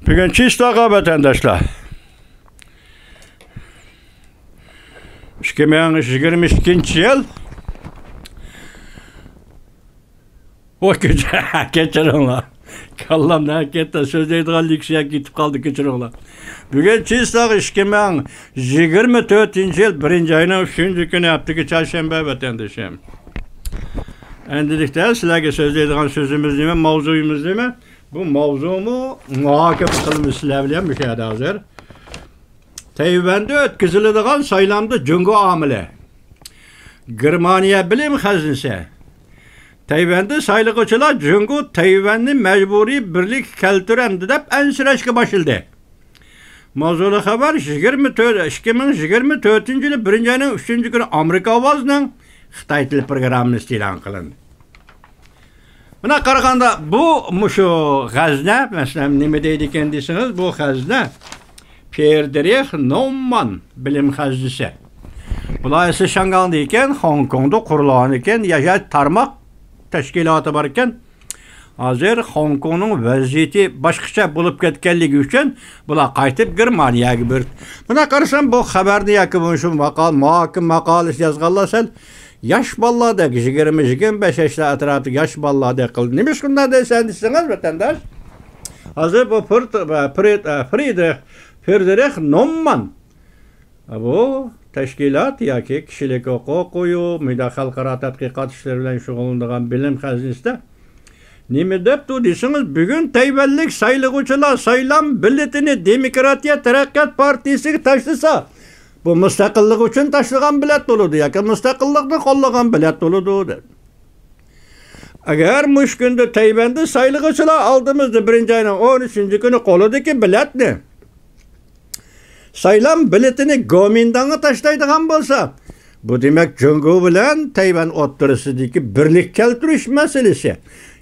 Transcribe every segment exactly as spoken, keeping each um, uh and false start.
بۈگۈن چىسلاغا ۋەتەنداشلار، ئىككى مىڭ يىگىرمە ئىككىنچى يىل. ئۇ كېچە، كەچۈرۈڭلار. كاللام نەگە كەتتى؟ سۆزلەيدىغان لېكسىيە كېتىپ قالدى، كەچۈرۈڭلار. بۈگۈن چىسلاغ، ئىككى مىڭ يىگىرمە تۆتىنچى يىل، بىرىنچى ئاينىڭ ئۈچىنچى كۈنى، ھەپتىكى چارشەنبە، ۋەتەندىشىم. ئەمدىلىكتە سىلەرگە سۆزلەيدىغان سۆزىمىز نېمە، ماۋزۇيىمىز نېمە؟ بۇ ماۋزۇمۇ مۇھاكىمە قىلىمىز سىلەر بىلەن مۇشۇ يەردە ھازىر. تەيۋەندە ئۆتكۈزۈلىدىغان سايلامدا جۇڭگو ئامىلى. گېرمانىيە بىلىم خەزنىسى. تەيۋەندە سايلىغۇچىلار جۇڭگو تەيۋەننى مەجبۇرىي بىرلىككە كەلتۈرەمدۇ دەپ ئەنسىرەشكە باشلىدى. ماۋزۇلۇق خەۋەر، يىگىرمە تۆت، ئىككى مىڭ يىگىرمە تۆتىنچى يىلى بىرىنچى ئاينىڭ ئۈچىنچى كۈنى ئامېرىكا ئاۋازىنىڭ خىتاي تىلى پروگراممىسىدا ئېلان قىلىندى. مانا قارىغاندا، بۇ، مۇشۇ غەزنە، مەسىلەن، نېمە دەيدىكەن دېسىڭىز، بۇ غەزنە فېدېرىخ نوممان بىلىم خەزنىسى. بۇلار ئەسلى شياڭگاڭدا ئىكەن، خوڭكوڭدا قۇرۇلغان ئىكەن، ياشاش تارماق تەشكىلاتى بار ئىكەن. ھازىر خوڭكوڭنىڭ ۋەزىيىتى باشقىچە بولۇپ كەتكەنلىكى ئۈچۈن بۇلار قايتىپ گېرمانىيەگە بېرىپ. مانا قارىسام، بۇ خەۋەرنى ياكى بۇ شۇ ماقال-، مۇھاكىمە ماقالىسى يازغانلار سەل ياش بالىلاردەك، يىگىرمە، يىگىرمە بەش ياشلار ئەتراپىدىكى ياش بالىلاردەك قىلدى. نېمە ئۈچۈن بۇنداق دەيسەن دېسىڭىز، ۋەتەنداش، ھازىر بۇ فر-، فر-، فېدېرىخ، فېدېرىخ نوممان، بۇ تەشكىلات ياكى كىشىلىك ھوقۇق قويۇپ، مۇنداق خەلقئارا تەتقىقات ئىشلىرى بىلەن شۇغۇللىنىدىغان بىلىم خەزنىسىدە نېمە دەپتۇ دېسىڭىز، بۈگۈن تەيۋەنلىك سايلىغۇچىلار سايلام بېلىتىنى دېموكراتىيە تەرەققىيات پارتىيىسىگە تاشلىسا، بۇ مۇستەقىللىق ئۈچۈن تاشلىغان بېلەت بولىدۇ ياكى مۇستەقىللىقنى قوللىغان بېلەت بولىدۇ، دەپ. ئەگەر مۇشۇ كۈندە تەيۋەندە سايلىغۇچىلار ئالدىمىزدا بىرىنچى ئاينىڭ ئون ئۈچىنچى كۈنى قولىدىكى بېلەتنى، سايلام بېلىتىنى گومىنداڭغا تاشلايدىغان بولسا، بۇ دېمەك جۇڭگو بىلەن تەيۋەن ئوتتۇرىسىدىكى بىرلىك كەلتۈرۈش مەسىلىسى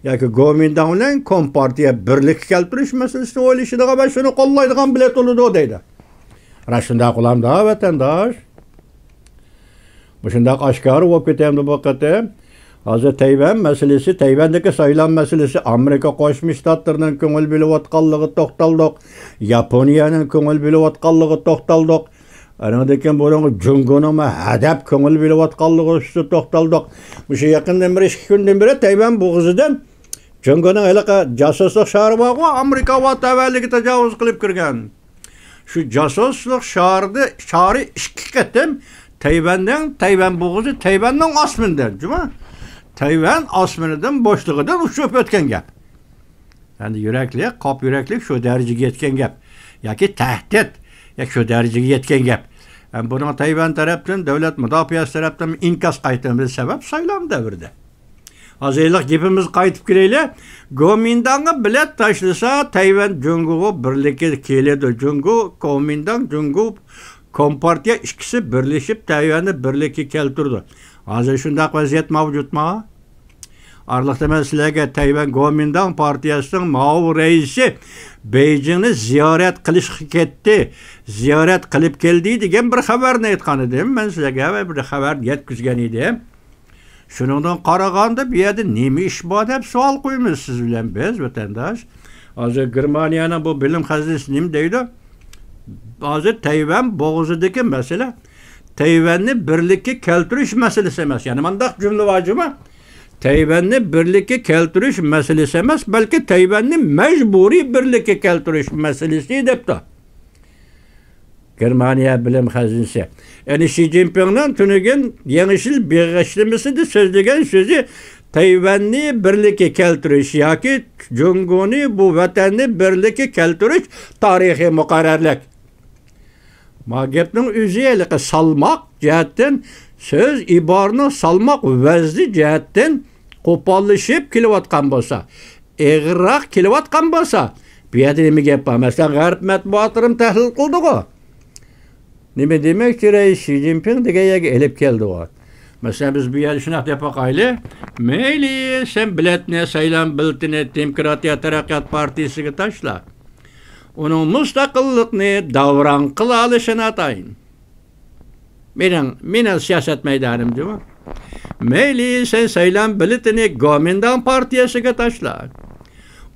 ياكى گومىنداڭ بىلەن كومپارتىيە بىرلىك كەلتۈرۈش مەسىلىسىنى ئويلىشىدىغان ۋە شۇنى قوللايدىغان بېلەت بولىدۇ دەيدۇ. رەسمىدە قۇلامدا ۋەتەنداش. مۇشۇنداق ئاشكارا بولۇپ كېتەمدۇ بۇ قېتىم؟ ھازىر تەيۋەن مەسىلىسى، تەيۋەندىكى سايلام مەسىلىسى، ئامېرىكا قوشما شتاتلىرىنىڭ كۆڭۈل بۆلۈۋاتقانلىقىغا توختالدۇق. ياپونىيەنىڭ كۆڭۈل بۆلۈۋاتقانلىقىغا توختالدۇق. ئانىڭدىن كېيىن بۇنىڭغا جۇڭگونىڭمۇ ھەدەپ كۆڭۈل بۆلۈۋاتقانلىقى ئۈستىدە توختالدۇق. مۇشۇ يېقىندىن بېرى، ئىككى كۈندىن بېرى تەيۋەن بوغۇزىدىن جۇڭگونىڭ ھېلىقى جاسۇسلۇق شارى بارغۇ، ئامېرىكا ۋە تەۋەلىكى تاجاۋۇز قىلىپ كىرگەن. شۇ جاسۇسلۇق شارىدى، شارى ئىككى قېتىم تەيۋەننىڭ، تەيۋەن بوغۇزى، تەيۋەننىڭ ئاسمىنىدىن، جۇما، تەيۋەن ئاسمىنىدىن، بوشلۇقىدىن ئۇچۇپ ئۆتكەن گەپ. ئەمدى يۈرەكلىك، قاپ يۈرەكلىك شۇ دەرىجىگە يەتكەن گەپ. ياكى تەھدىت، ياكى شۇ دەرىجىگە يەتكەن گەپ. ئەمدى بۇنىڭ تەيۋەن تەرەپتىن، دەۋلەت مۇداپىئەسى تەرەپتىن ئىنكاس قايتىمىز، سەۋەب سايلام دەۋرىدە. ھازىر ھېلىقى گېپىمىزگە قايتىپ كېلەيلى. گومىنداڭغا بېلەت تاشلىسا، تەيۋەن جۇڭگوغا بىرلىككە كېلىدۇ. جۇڭگو، گومىنداڭ، جۇڭگو، كومپارتىيە ئىككىسى بىرلىشىپ تەيۋەننى بىرلىككە كەلتۈرىدۇ. ھازىر شۇنداق ۋەزىيەت مەۋجۇتمۇ؟ ئارىلىقتا مەن سىلەرگە تەيۋەن گومىنداڭ پارتىيەسىنىڭ ماۋۇ رەئىسى بېيجىڭنى زىيارەت قىلىشقا كەتتى، زىيارەت قىلىپ كەلدى دېگەن بىر خەۋەرنى ئېيتقان ئىدىم. مەن سىلەرگە بىر خەۋەر يەتكۈزگەن ئىدىم. شۇنىڭدىن قارىغاندا، بۇ يەردە نېمە ئىش بار دەپ سوئال قويىمىز سىز بىلەن بىز، ۋەتەنداش. ھازىر گېرمانىيەنىڭ بۇ بىلىم خەزىنىسى نېمە دەيدۇ؟ ھازىر تەيۋەن بوغۇزىدىكى مەسىلە، تەيۋەننى بىرلىككە كەلتۈرۈش مەسىلىسى ئەمەس. يەنە مۇنداق جۈملە بار جۇمۇ. تەيۋەننى بىرلىككە كەلتۈرۈش مەسىلىسى ئەمەس، بەلكى تەيۋەننى مەجبۇرىي بىرلىككە كەلتۈرۈش مەسىلىسى دەپتۇ. گېرمانىيە بىلىم خەزىنىسى. يەنى شى جىنپىڭنىڭ تۈنۈگۈن يېڭى يىل بېغىشلىمىسىدا سۆزلىگەن سۆزى تەيۋەننى بىرلىككە كەلتۈرۈش ياكى جۇڭگونى، بۇ ۋەتەننى بىرلىككە كەلتۈرۈش تارىخىي مۇقەررەرلىك. ما گەپنىڭ ئۆزى ھېلىقى سالماق جەھەتتىن، سۆز ئىبارىنىڭ سالماق ۋەزنى جەھەتتىن قوپاللىشىپ كېلىۋاتقان بولسا، ئېغىرراق كېلىۋاتقان بولسا، بۇ يەردە نېمە گەپ بار؟ مەسىلەن، غەرب مەتبۇئاتلىرىمۇ تەھلىل قىلدىغۇ. نېمە دېمەكچى، رەئىس شى جىنپىڭ دېگەن يەرگە ئېلىپ كەلدىغۇ. مەسىلەن، بىز بۇ يەردە شۇنداق دەپ باقايلى. مەيلى، سەن بېلەتنى، سايلام بېلىتىنى دېموكراتىيە تەرەققىيات پارتىيىسىگە تاشلا. ئۇنىڭ مۇستەقىللىقنى داۋراڭ قىلالىشى ناتايىن. مېنىڭ، مېنىڭ سىياسەت مەيدانىم جۇمۇ. مەيلى، سەن سايلام بېلىتىنى گومىنداڭ پارتىيەسىگە تاشلا.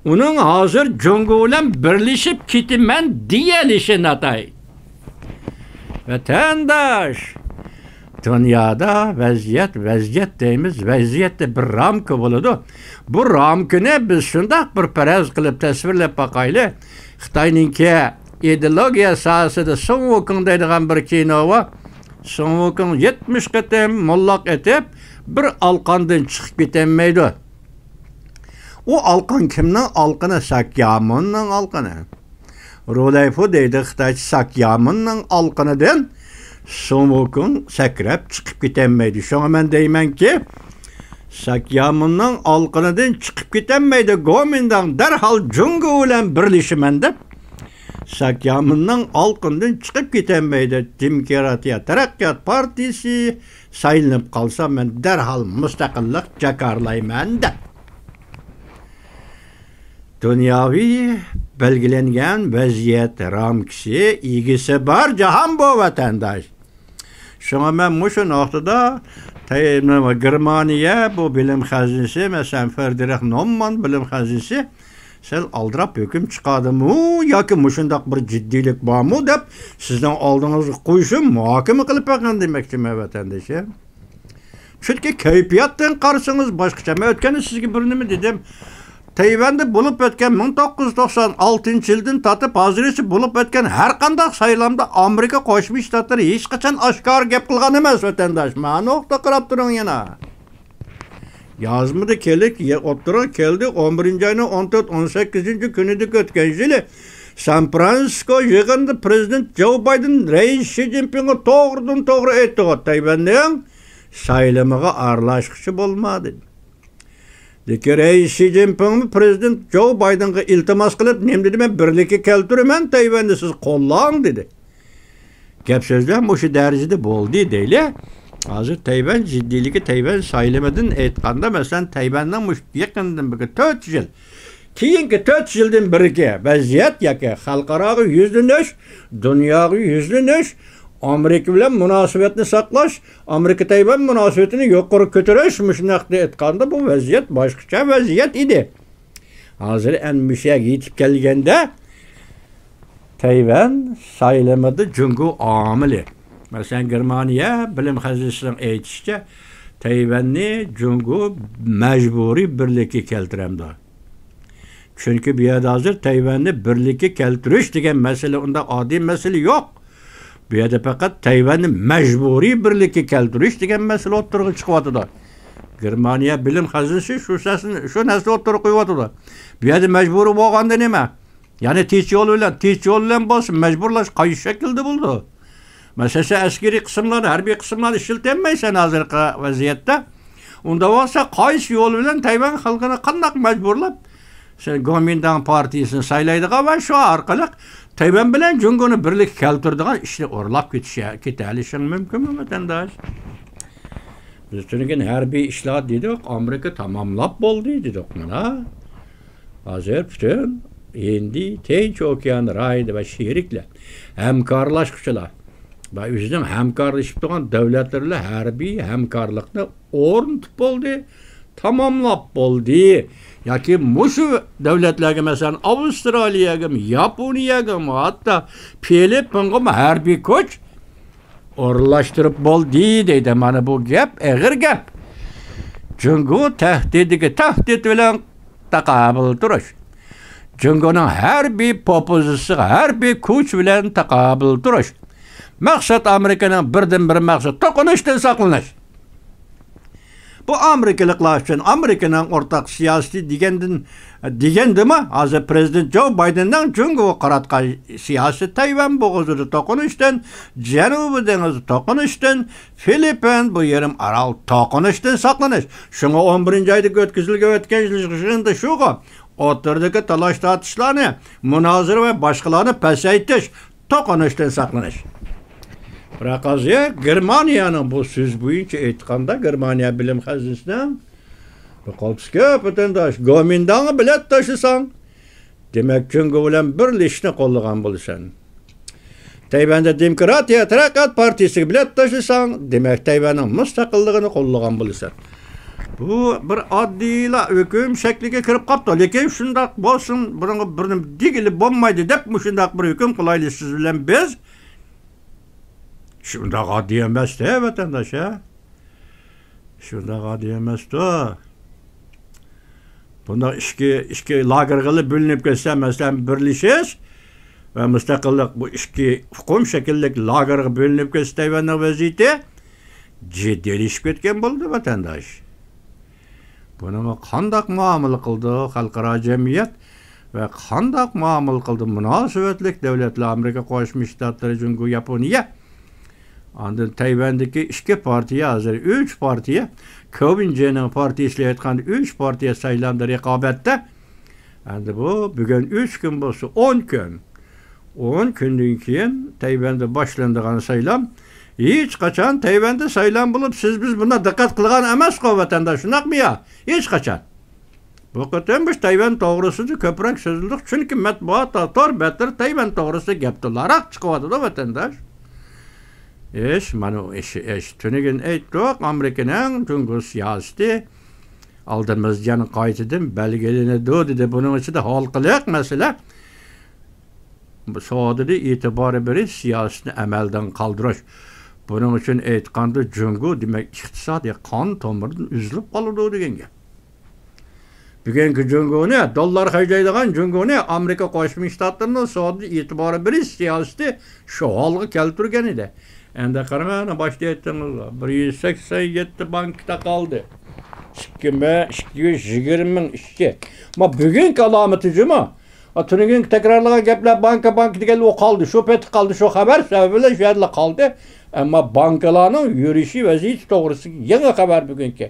ئۇنىڭ ھازىر جۇڭگو بىلەن بىرلىشىپ كېتىمەن دېيەلىشى ناتايىن. ۋەتەنداش، دۇنيادا ۋەزىيەت، ۋەزىيەت دەيمىز، ۋەزىيەتتە بىر رامكا بولىدۇ. بۇ رامكىنى بىز شۇنداق بىر پەرەز قىلىپ تەسۋىرلەپ باقايلى. خىتاينىڭكى ئىدېئولوگىيە ساھەسىدە سۇڭ ۋۇكۇڭ دەيدىغان بىر كىنو بار. سۇڭ ۋۇكۇڭ يەتمىش قېتىم موللاق ئېتىپ، بىر ئالقاندىن چىقىپ كېتەلمەيدۇ. ئۇ ئالقان كىمنىڭ ئالقىنى؟ ساكيامۇننىڭ ئالقىنى. رۇلەيفۇ دەيدۇ خىتايچە، ساكيامۇننىڭ ئالقىنىدىن سۇڭ ۋۇكۇڭ سەكرەپ چىقىپ كېتەلمەيدۇ. شۇڭا مەن دەيمەنكى، ساكيامۇننىڭ ئالقىنىدىن چىقىپ كېتەلمەيدۇ گومىنداڭ، دەرھال جۇڭگو بىلەن بىرلىشىمەن دەپ، ساكيامۇننىڭ ئالقىنىدىن چىقىپ كېتەلمەيدۇ. دېموكراتىيە تەرەققىيات پارتىيىسى سايلىنىپ قالسا، مەن دەرھال مۇستەقىللىق جاكارلايمەن دەپ. دۇنياۋى بەلگىلەنگەن ۋەزىيەت رامكىسى ئىگىسى بار جاھان بۇ، ۋەتەنداش. شۇڭا مەن مۇشۇ نۇقتىدا تەي-، نېمە، گېرمانىيە بۇ بىلىم خەزىنىسى، مەسىلەن، فېردېرىخ نوممان بىلىم خەزىنىسى سەل ئالدىراپ ھۆكۈم چىقاردىمۇ ياكى مۇشۇنداق بىر جىددىيلىك بارمۇ دەپ سىزنىڭ ئالدىڭىزغا قويۇشۇم، مۇھاكىمە قىلىپ بېقىڭ دېمەكچىمەن، ۋەتەندىشىم. چۈنكى كەيپىياتتىن قارىسىڭىز باشقىچە. مەن ئۆتكەندە سىزگە بىر نېمە دېدىم. تەيۋەندە بولۇپ ئۆتكەن مىڭ توققۇز يۈز توقسان ئالتىنچى يىلدىن تارتىپ ھازىرغىچە بولۇپ ئۆتكەن ھەر قانداق سايلامدا ئامېرىكا قوشما شتاتلىرى ھېچقاچان ئاشكارا گەپ قىلغان ئەمەس، ۋەتەنداش. مانا نۇقتا قاراپ تۇرۇڭ يەنە. يازمىدا كېلىك، يە-، ئوتتۇرىغا كەلدى. ئون بىرىنچى ئاينىڭ ئون تۆت، ئون سەككىزىنچى كۈنىدىكى ئۆتكەن يىلى سان فرانسىسكو يىغىنىدا پرېزىدېنت جو بايدېن رەئىس شى جىنپىڭغا توغرىدىن توغرا ئېيتتىغۇ، تەيۋەننىڭ سايلىمىغا ئارىلاشقۇچى بولما، دېدى. لېكىن رەئىس شى جىنپىڭمۇ پرېزىدېنت جو بايدېنغا ئىلتىماس قىلىپ، نېمە دېدى؟ مەن بىرلىككە كەلتۈرىمەن تەيۋەننى، سىز قوللاڭ، دېدى. گەپ سۆزلەر مۇشۇ دەرىجىدە بولدى دەيلى. ھازىر تەيۋەن جىددىيلىكى، تەيۋەن سايلىمىدىن ئېيتقاندا، مەسىلەن، تەيۋەننىڭ مۇشۇ يېقىندىن بېرى تۆت يىل، كېيىنكى تۆت يىلدىن بېرىكى ۋەزىيەت ياكى خەلقئاراغا يۈزلىنىش، دۇنياغا يۈزلىنىش، ئامېرىكا بىلەن مۇناسىۋەتنى ساقلاش، ئامېرىكا تەيۋەن مۇناسىۋىتىنى يۇقىرى كۆتۈرۈش، مۇشۇنداق ئېيتقاندا، بۇ ۋەزىيەت باشقىچە ۋەزىيەت ئىدى. ھازىر ئەنە مۇشۇ يەرگە يېتىپ كەلگەندە، تەيۋەن سايلىمىدا جۇڭگو ئامىلى. مەسىلەن، گېرمانىيە بىلىم خەزىنىسىنىڭ ئېيتىشىچە، تەيۋەننى جۇڭگو مەجبۇرىي بىرلىككە كەلتۈرەمدۇ؟ چۈنكى بۇ يەردە ھازىر تەيۋەننى بىرلىككە كەلتۈرۈش دېگەن مەسىلە ئۇنداق ئاددىي مەسىلە يوق. بۇ يەردە پەقەت تەيۋەننى مەجبۇرىي بىرلىككە كەلتۈرۈش دېگەن مەسىلە ئوتتۇرىغا چىقىۋاتىدۇ. گېرمانىيە بىلىم خەزىنىسى شۇ سەسنى، شۇ نەرسىنى ئوتتۇرىغا قويۇۋاتىدۇ. بۇ يەردە مەجبۇرىي بولغاندا نېمە؟ يەنى تىنچ يول بىلەن، تىنچ يول بىلەن بولسا، مەجبۇرلاش قايسى شەكىلدە بولىدۇ؟ مەسىلەن، سەن ئەسكىرىي قىسىملارنى، ھەربىي قىسىملارنى ئىشلىتەلمەيسەن ھازىرقى ۋەزىيەتتە. ئۇنداق بولسا، قايسى يول بىلەن تەيۋەن خەلقىنى قانداق مەجبۇرلاپ، سەن گومىنداڭ پارتىيىسىنى سايلايدىغان ۋە شۇ ئارقىلىق تەيۋەن بىلەن جۇڭگونى بىرلىككە كەلتۈرىدىغان ئىشنى ئورلاپ كېتىش، كېتەلىشىڭ مۇمكىنمۇ، ۋەتەنداش؟ بىز تۈنۈگۈن ھەربىي ئىشلار دېدۇق، ئامېرىكا تاماملاپ بولدى دېدۇق مانا. ھازىر پۈتۈن ھىندى، تىنچ ئوكيان رايونى ۋە شېرىكلەر، ھەمكارلاشقۇچىلار ۋە ئۆزىنىڭ ھەمكارلىشىپ تۇرغان دۆلەتلىرى بىلەن ھەربىي ھەمكارلىقنى ئورنىتىپ بولدى، تاماملاپ بولدى. ياكى مۇشۇ دۆلەتلەرگە، مەسىلەن، ئاۋسترالىيەگىمۇ، ياپونىيەگىمۇ، ھەتتا فىلىپپىنغىمۇ ھەربىي كۈچ ئورۇنلاشتۇرۇپ بولدى دەيدۇ. مانا بۇ گەپ ئېغىر گەپ. جۇڭگو تەھدىتىگە تەھدىت بىلەن تاقابىل تۇرۇش. جۇڭگونىڭ ھەربىي پوپوزىتسىيىسىغا ھەربىي كۈچ بىلەن تاقابىل تۇرۇش. مەقسەت ئامېرىكىنىڭ بىردىنبىر مەقسىتى توقۇنۇشتىن ساقلىنىش. بۇ ئامېرىكىلىقلار ئۈچۈن ئامېرىكىنىڭ ئورتاق سىياسىتى دېگەندىن، دېگەندىمۇ، ھازىر پرېزىدېنت جو بايدېننىڭ جۇڭگوغا قاراتقان سىياسىتى تەيۋەن بوغۇزىدا توقۇنۇشتىن، جەنۇبىي دېڭىزدا توقۇنۇشتىن، فىلىپپىن بۇ يېرىم ئارال توقۇنۇشتىن ساقلىنىش. شۇڭا ئون بىرىنچى ئايدا ئۆتكۈزۈلگەن، ئۆتكەن يىغىندا شۇغۇ، ئوتتۇرىدىكى تالاش-تارتىشلارنى، مۇنازىرە ۋە باشقىلارنى پەسەيتىش، توقۇنۇشتىن ساقلىنىش. بىراق ھازىر گېرمانىيەنىڭ بۇ سۆز بويىچە ئېيتقاندا، گېرمانىيە بىلىم خەزىنىسىنىڭ بۇ قالتىس كۆپ ۋەتەنداش، گومىنداڭغا بېلەت تاشلىساڭ، دېمەك، جۇڭگو بىلەن بىرلىشىشنى قوللىغان بولىسەن. تەيۋەندە دېموكراتىيە تەرەققىيات پارتىيىسىگە بېلەت تاشلىساڭ، دېمەك، تەيۋەننىڭ مۇستەقىللىقىنى قوللىغان بولىسەن. بۇ بىر ئاددىيلا ھۆكۈم شەكلىگە كىرىپ قاپتۇ. لېكىن شۇنداق بولسۇن، بۇنىڭغا بىر نېمە دېگىلى بولمايدۇ دەپ مۇشۇنداق بىر ھۆكۈم قىلايلى سىز بىلەن بىز. شۇنداق ئاددىي ئەمەستە، ۋەتەنداش، ھە؟ شۇنداق ئاددىي ئەمەستۇ. بۇنداق ئىككى، ئىككى لاگېرغىلا بۆلۈنۈپ كەتسە، مەسىلەن، بىرلىشىش ۋە مۇستەقىللىق، بۇ ئىككى ئۇقۇم شەكىللىك لاگېرغا بۆلۈنۈپ كەتسە، تەيۋەننىڭ ۋەزىيىتى جىددىيلىشىپ كەتكەن بولىدۇ، ۋەتەنداش. بۇنىڭغا قانداق مۇئامىلە قىلىدۇ خەلقئارا جەمئىيەت ۋە قانداق مۇئامىلە قىلىدۇ مۇناسىۋەتلىك دۆلەتلەر، ئامېرىكا قوشما شتاتلىرى، جۇڭگو، ياپونىيە؟ ئاندىن تەيۋەندىكى ئىككى پارتىيە، ھازىر ئۈچ پارتىيە، كوۋىنجېنىڭ پارتىيىسى ئېيتقاندا ئۈچ پارتىيە سايلاندى رىقابەتتە. ئەمدى بۇ بۈگۈن ئۈچ كۈن بولسا، ئون كۈن. ئون كۈندىن كېيىن تەيۋەندە باشلىنىدىغان سايلام. ھېچقاچان تەيۋەندە سايلام بولۇپ، سىز بىز بۇنداق دىققەت قىلغان ئەمەسقۇ، ۋەتەنداش، شۇنداقمۇ يا؟ ھېچقاچان. بۇ قېتىم بىز تەيۋەن توغرىسىدا كۆپرەك سۆزلىدۇق، چۈنكى مەتبۇئاتتا، تور بەتتىر تەيۋەن توغرىسىدا گەپ تولاراق چىقىۋاتىدۇ، ۋەتەنداش. ئىش، مانا ئىش، ئىش. تۈنۈگۈن ئېيتتۇق، ئامېرىكىنىڭ جۇڭگو سىياسىتى ئالدىمىزدا يەنە قايتىدىن بەلگىلىنىدۇ، دېدى. بۇنىڭ ئىچىدە ھالقىلىق مەسىلە سودىدا ئېتىبار بېرىش سىياسىتىنى ئەمەلدىن قالدۇرۇش. بۇنىڭ ئۈچۈن ئېيتقاندا، جۇڭگو، دېمەك، ئىقتىسادىي قان تومۇرىدىن ئۈزۈلۈپ قالىدۇ دېگەن گەپ. بۈگۈنكى جۇڭگونى، دوللار خەجلەيدىغان جۇڭگونى ئامېرىكا قوشما شتاتلىرىنىڭ سودىدا ئېتىبار بېرىش سىياسىتى شۇ ھالغا كەلتۈرگەن ئىدى. ئەمدى قاراڭ، ئەنە باشتا ئېيتتىڭىزغۇ، بىر يۈز سەكسەن يەتتە بانكا تاقالدى. ئىككى مىڭ، ئىككى يۈز يىگىرمە مىڭ ئىشچى. ما بۈگۈنكى ئالامىتى جۇمۇ. ھە، تۈنۈگۈنكى تەكرارلىغان گەپلەر، بانكا، بانكا دېگەنلەر، ئۇ قالدى. شۇ پېتى قالدى، شۇ خەۋەر سەۋەبى بىلەن شۇ يەردىلا قالدى. ئەمما بانكىلارنىڭ يۈرۈشى، ۋەزىيىتى توغرىسىدىكى يېڭى خەۋەر بۈگۈنكى.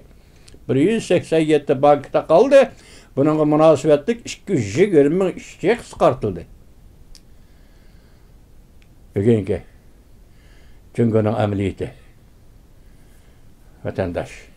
بىر يۈز سەكسەن يەتتە بانكا تاقالدى. بۇنىڭغا مۇناسىۋەتلىك ئىككى يۈز يىگىرمە مىڭ ئىشچى قىسقارتىلدى. بۈگۈنكى جۇڭگونىڭ ئەمەلىيىتى. ۋەتەنداش.